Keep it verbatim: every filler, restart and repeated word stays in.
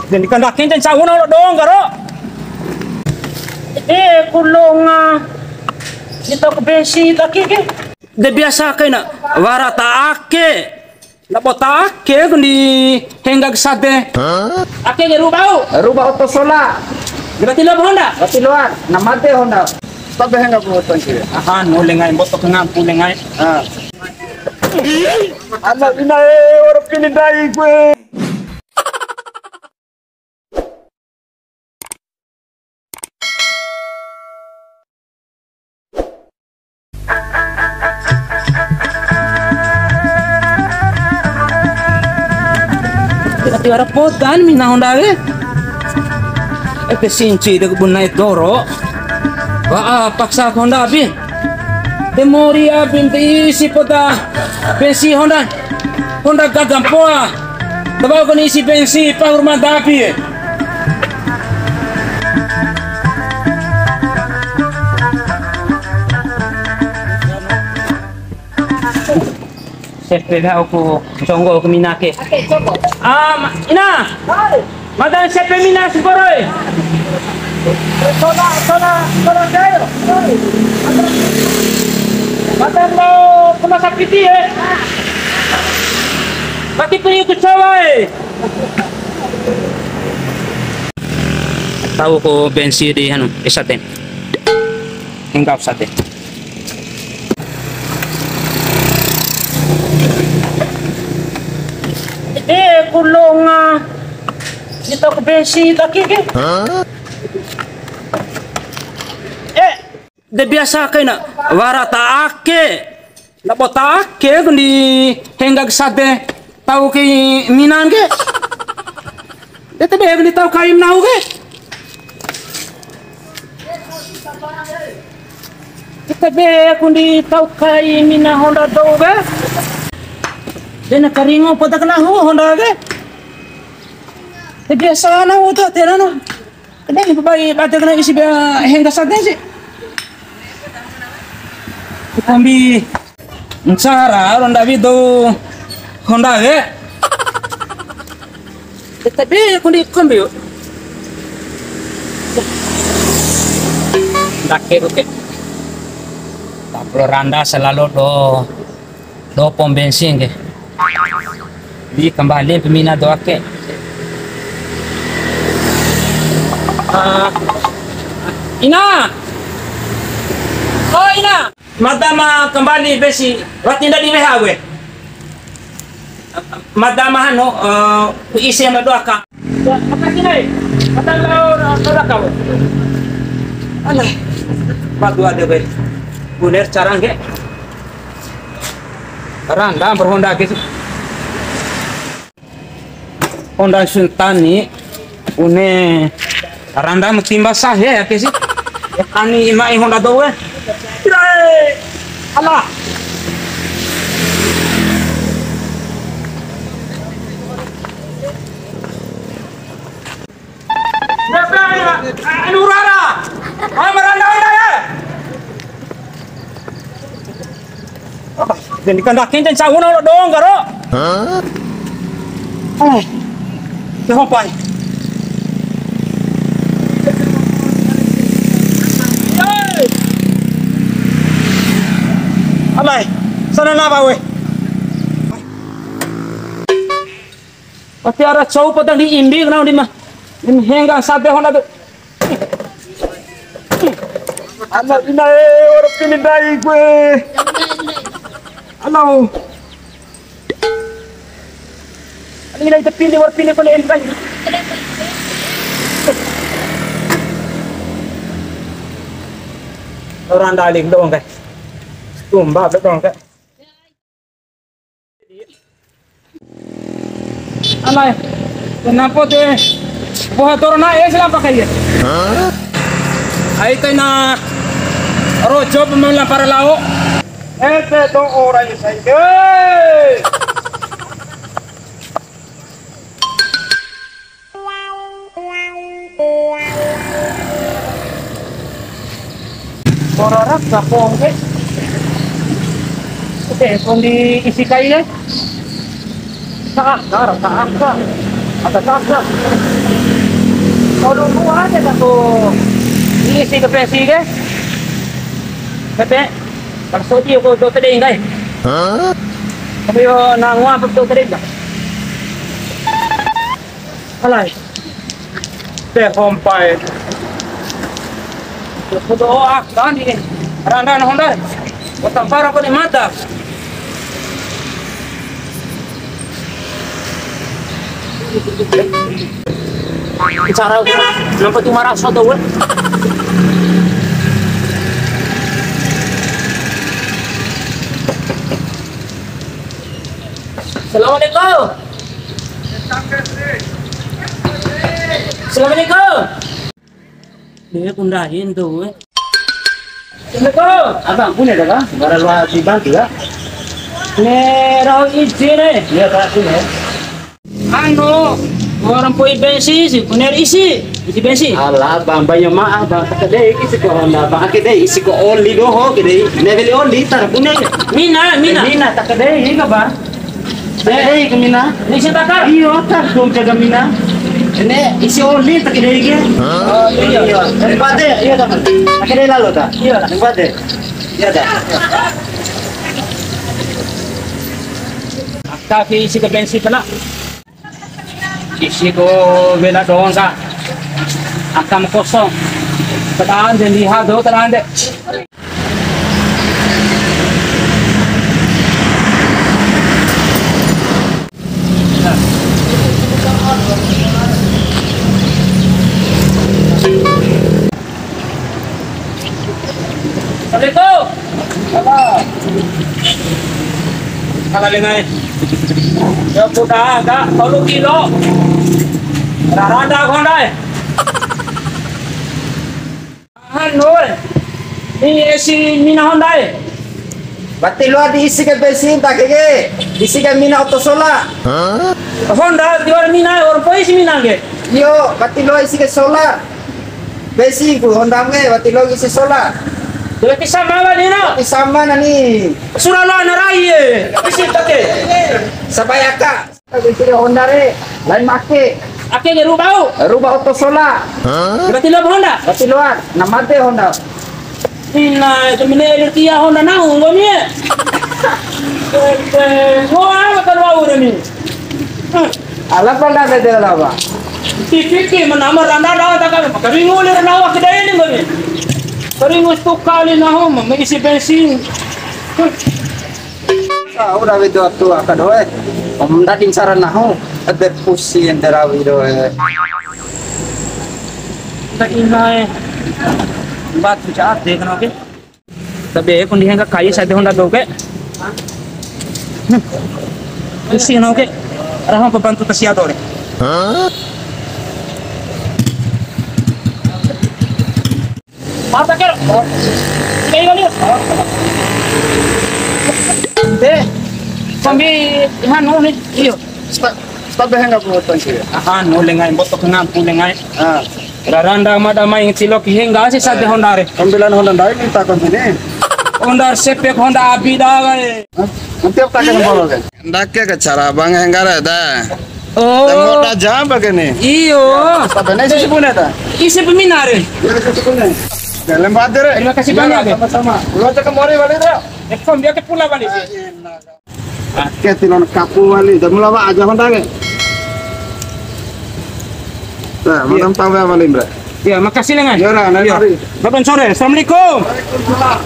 Jadi kandake ncau na lo dong karo. Eh, ku longa. Ita ke bensin ta ake ke. De biasa kaina wara ta ake. Na bota ake ku di hengga ke sade. Ake ke rubau. Ruba oto sola. Berarti lo Honda. Berarti loan. Na made Honda. Tabe hengga ku oto sih. Aha, no lengai boto ke ngampu lengai. Ah. Ana ina e, ora pili dai gue. Tiwara podan mina Honda ke. Ede sinci de bunai doro. Wa'a paksa Honda abi. De mori abi de isi poda bensin Honda. Honda gaga mpoa. Tabau kani isi bensin pahu rumah dapi. Sepe ba aku jonggo ke mina ke. Ah, ma-, ina. Mada sepe mina siporo e. Sola, sola, sola jayo. Mada mau kena sakiti e. Mati puni ku coba e. Tahu ko bensin di anu, S A T. Enggak usah deh. Eh, ku longa. Ita ke bensin ta ake ke. Eh, de biasa kaina wara ta ake. Na bota ake ku di hengga ke sade tau kai mina ke. De tabe ku di tau kai mina ke. De tabe ku di tau kai mina Honda dou ke. De na karingo poda kena hu Honda ke. De biasa na hu tu tena no. Kadang ibu bai bade kena isi ba hengga sade sih. Kombi ncara ronda wido Honda ke. Tapi kundi kombi yuk. Ndake oke. Taplo randa selalu do. Do pom bensin ke. Di kembali pemina do ake. Ah, ina. Oh, ina. Mada ma kembali besi. Wati nda di W H we. Mada ma hanu, eh, ku isi ma do aka. Makasih, Nay. Kata lo, lo, lo, kau. Alah. Madu ada, be. Buner carang ke. Randa berhonda ke sih. Honda Suntani, une randa ma timba sahe ake sih. Ani imai Honda dowe. Alah. Anu rara. Ah, maranda, maranda. Apa? Jadi kandake ncau na lo dong karo. Hah? Oh. Ke hopai. Alai, sana na ba we. Wati ara cou poda di imbi kena di ma. Ini hengga sade Honda tu. Ana ina e, ora pili dai gue. Halo. Ana ina ita pili, ora pili kone endai. Orang dalik dong kai. Tumba dong kai. Alai, kenapa de? Buah torna es lah pakai ya. Ai kai na rojo pemain lampar lao. Ente to ora isai ke. Ora raka pong ke. Oke, pong di isi kai ya. Sa'a, sa'a, sa'a. Ata kaka. Kalau dua aja tak tu isi ke pensi ke. Pepe. Kalau sodi aku tu tadi enggak. Tapi yo nangwa apa tu tadi enggak. Alai. Te hompa e. Foto, oh, ah, kan ini. Randa na honda. Kota para ko ni mata. Cara nampa tu marasa tu. Assalamualaikum. Assalamualaikum. Dia kundahin tu, eh. Assalamualaikum. Abang, punya dah, Bang? Bara luar di bank juga. Ne, rau izin, eh. Iya, Pak, punya. Anu, orang poi bensi, si punya isi, isi bensi. Alah, Bang, banyak maaf, Bang. Kata dia, isi ko Honda, Bang. Ake dei, isi ko oli doho, ke dei. Ne beli oli, tar punya. Mina, mina. Mina, tak ada, iya, Bang. Dei, ke mina. Ini siapa, Kak? Iyo, tak dong jaga mina. Ini isi oli tak ada lagi. Oh, iya. Iya. Dari Pate, iya, tak. Akhirnya lalu, tak? Iya. Dari Pate. Iya, tak. Aka ke isi ke bensin pala. Isi ko bela doang, Kak. Akam kosong. Terande lihat do terande. Assalamualaikum. Salam. Salam lenga e. Ya, buda, Kak, tolu kilo. Raranda kau ndai. Anu, ni isi mina Honda e. Wati loa di isi ke bensin ta ke ke. Isi ke mina oto sola. Honda tiwara mina, orang poi isi mina ke. Iyo, wati loa isi ke sola. Bensin ku Honda ke, wati loa isi sola. Berarti sama lah ni, no? Berarti sama na ni. Sura loa na rai e. Isi ta ke. Sabaya ka. Isi Honda re, lain make. Ake ke rubau. Rubau oto sola. Berarti lo Honda? Berarti loa, na made Honda. Ina, itu mene elir tia Honda nahu, nggomi e. Ete, ngoa makan wau re ni. Ala pala bede laba. Tipiki menama randa dawa takkan. Kami ngulir nawa kedai ni, nggomi. Keringus tu kali nahu, mengisi bensin. Sa, ura wedo atu aka doe. Om ndadi ncara nahu, ede pusi ede rawi doe. Ta inae. Batu ja ade kena ke. Tabe ku ndi hengga kai sa de Honda do ke. Hmm. Pusi no ke. Raho pa bantu ta sia dore. Mata kero. Kayak gini. De, sambil ihan no nih. Iyo. Sta-, sta behe nggak perlu tangki ya? Aha, no lengai, botok ngampu lengai. Ah. Raranda mada mai cilok hengga si sade Honda re. Pembelaan Honda ndai minta kon sini. Honda sepek Honda abi da wae. Hah? Nanti apa tak kena bolo kan? Ndake ke cara bang hengga re da. Oh. Temo da jam pakai nih. Iyo. Sta behe sisi punya ta? Isi peminare. Iya, sisi punya. Dalam bater. Terima kasih banyak, ya. Sama-sama. Lo cek kemari balik, Bro. Eh, kom dia ke pula balik. Ah, iya, nah. Ake tiloa kapu wali, da mula wa aja Honda ke. Nah, iya. Mantan tahu ya wali, Bro. Iya, makasih lenga. Iya, nah, iya. Mari. Babon sore. Assalamualaikum. Waalaikumsalam.